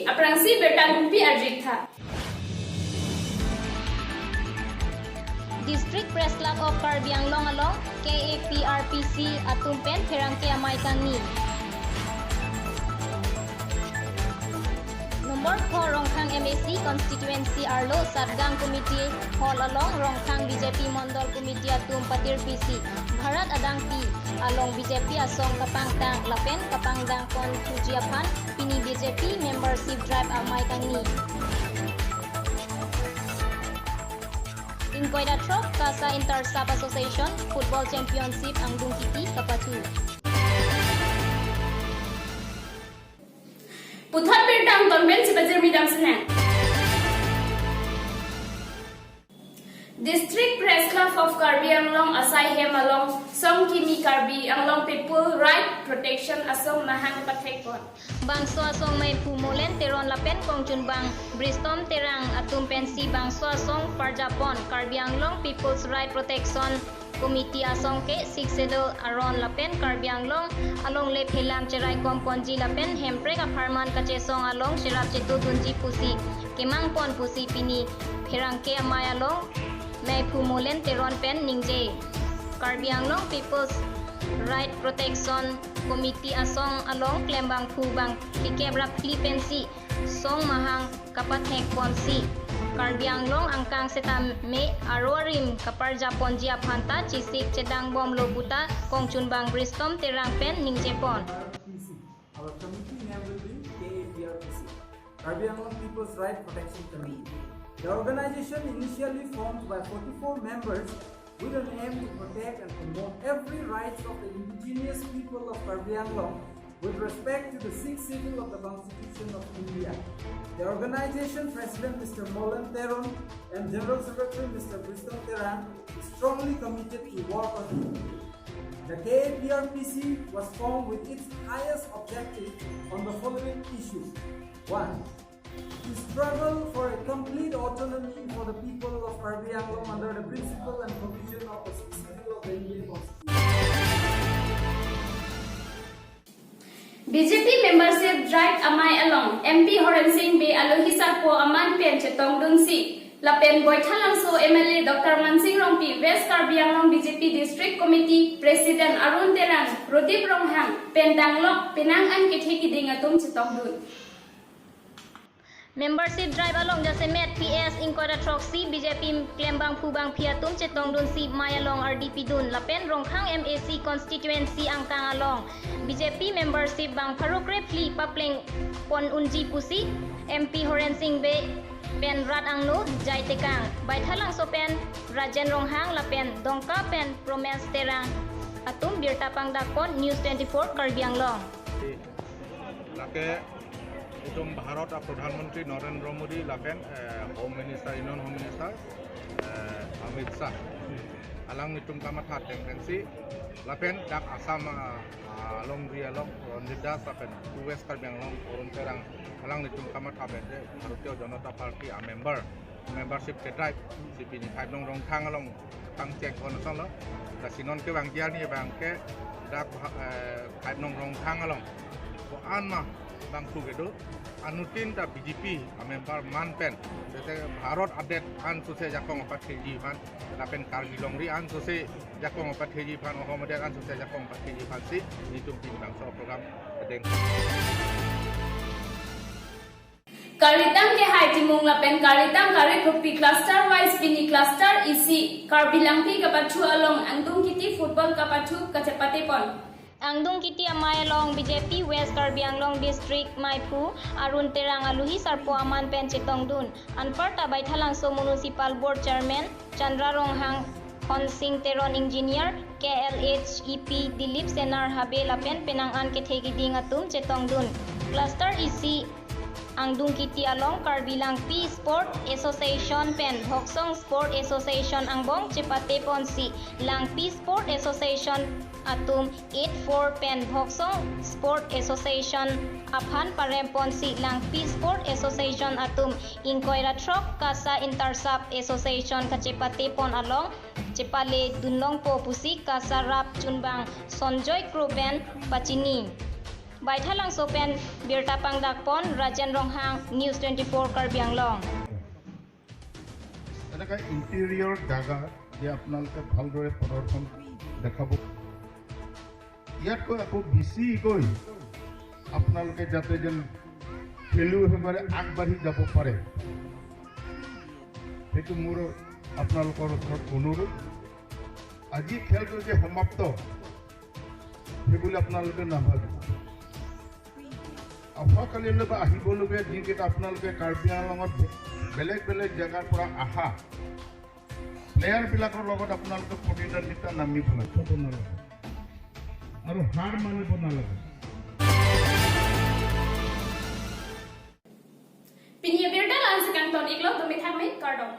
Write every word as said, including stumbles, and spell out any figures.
Aphrangsi birta lungpi arjik tha. District Press Club of Karbi Anglong along K A P R P C atum pen pherangke amei kangni. Number four Rongkhang M A C constituency arlo Satgaon Community Hall along Rongkhang B J P Mondol Committee atum patirpisi Bharat adangpi along B J P asong kapangtang lapen kapangdang pon thuji aphan pini B J P membership drive amei kangni. Ingkoi ra throk KASA Inter Sub Association Football Championship angdung kiti kapathu. Puthot birta angton pen si pajirmi dam sinang. District Press Club of Karbi Anglong asai hem along song kimi Karbi Anglong People Right Protection Asong mahang pathek pon. Bangso asong meiphu Molen Teron lapen kongchunbang Bristom Terang atum pensi bangso asong parjapon Karbi Anglong People's Right Protection Committee asong ke Sixth Schedule aron lapen Karbi Anglong alongle phelam cherai kom ponji lapen hemprek apharman kachesong along cherap chetu dunji pusi kemang pon pusi pini pherangke amei along meiphu Molen Teron pen ningje. Karbi Anglong People's Right Protection Committee asong along klembangphu bang kikep rap kli pensi song mahang kapathek ponsi Karbi Anglong angkang setame aro arim kaparjaponji aphanta chisik chedang bomlo puta kongchunbang Bristom Terang pen ningje pon. Our committee name will be K A P R P C, Karbi Anglong People's Right Protection Committee. The organization initially formed by forty-four members with an aim to protect and promote every rights of the indigenous people of Karbi Anglong with respect to the Sixth Schedule of the Constitution of India. The organization president, Mister Molen Teron, and general secretary, Mister Bristom Terang, is strongly committed to work on it. The K A P R P C was formed with its highest objective on the following issues. One, to struggle for a complete autonomy for the people of Karbi Anglong under the principle and provision of the Sixth Schedule of the Indian Constitution. B J P membership drive amei along M P Horen Sing Bey alohi sarpo aman pen chetongdunsi lapen Baithalangso M L A Doctor Mansing Rongpi, West Karbi Anglong B J P District Committee President Arun Terang, Prodip Ronghang pen danglok penang an kethe kiding atum chetongdun. Membership drive along jasemet P S ingkoi ra throksi B J P klembangphu bangphi atum chetongdunsi mei along ardi pidun lapen Rongkhang M A C constituency angkang along B J P membership bang pharo kre phli papleng pon unji pusi M P Horen Sing Bey pen rat angno jai tekang. Baithalangso pen Rajen Ronghang lapen Dongka pen Promes Terang atum birta pangdakpon News twenty-four Karbi Anglong. Lake itum Bharat a Pradhan Mantri Narendra Modi lapen, eh, Home Minister, Union Home Minister, eh, Amit Shah. Alanglitum kamatha ateng pensi lapen dak Assam, ah, ah, alongri alok Ranjit Das lapen West Karbi Anglong Arun Terang alanglitum kamatha pensi Bharatiya Janata Party a member membership kedrive si pini Khaibnong Rongkhang along pangcheng pon asonlo. Lasi non kevang dia ni bang ke dak, eh, Khaibnong Rongkhang along ko-an ma bangphu kedo, anuttin ta B J P a member man pen, jese Bharat adet an suse jakong apatheji aphan lapen Karbi longri an suse jakong apatheji aphan, Ahom adet an suse jakong apatheji aphansi nelitum pini bangso program kedeng. Karitang kehai Timung lapen Karitang Karithupi cluster wise pini cluster isi Karbi Langpi kapathu along angdung kiti football kapathu kachepate pon. Angdung kiti amei along B J P West Karbi Anglong District meiphu Arun Terang alohi sarpo aman pen chetongdun. Anparta Baithalangso Municipal Board Chairman Chandra Ronghang, Honsing Teron Engineer, K L H E P Dilip Senar Habe lapen penang an kethe kiding atum chetongdun. Cluster isi angdung kiti along Karbi Langpi Sport Association pen Bhoksong Sport Association angbong chepate ponsi Langpi Sport Association atum eight four pen Bhoksong Sport Association aphan parem ponsi Langpi Sport Association atum ingkoi ra throk KASA Inter Sub Association kachepate pon along chepale dunlongpo pusi KASA rap chunbang Sonjoy Kro pen pachini. Baithalangso pen birta pangdakpon Rajen Ronghang, News twenty-four Karbi Anglong. এনেকুৱা ইণ্টেৰিয়ৰ জাগা যে আপোনালোকে ভালদৰে প্ৰদৰ্শন দেখাব। ইয়াতকৈ আকৌ বেছিকৈ আপোনালোকে যাতে যেন খেলুৱৈসকলে আগবাঢ়ি যাব পাৰে, সেইটো মোৰ আপোনালোকৰ ওচৰত অনুৰোধ। আজি খেলটো যে সমাপ্ত, সেইবুলি আপোনালোকে নাভাবিব। অহাকালিলৈ বা আহিবলগীয়া দিনকেইটা আপোনালোকে কাৰ্বি আংলঙত বেলেগ বেলেগ জেগাৰ পৰা অহা প্লেয়াৰবিলাকৰ লগত আপোনালোকে প্ৰতিদ্বন্দ্বিতা নামিব লাগে, হ'ব নালাগে আৰু হাৰ মানিব নালাগে। Pini abirta la-an si kangton-iklo, dome thakme, kardom.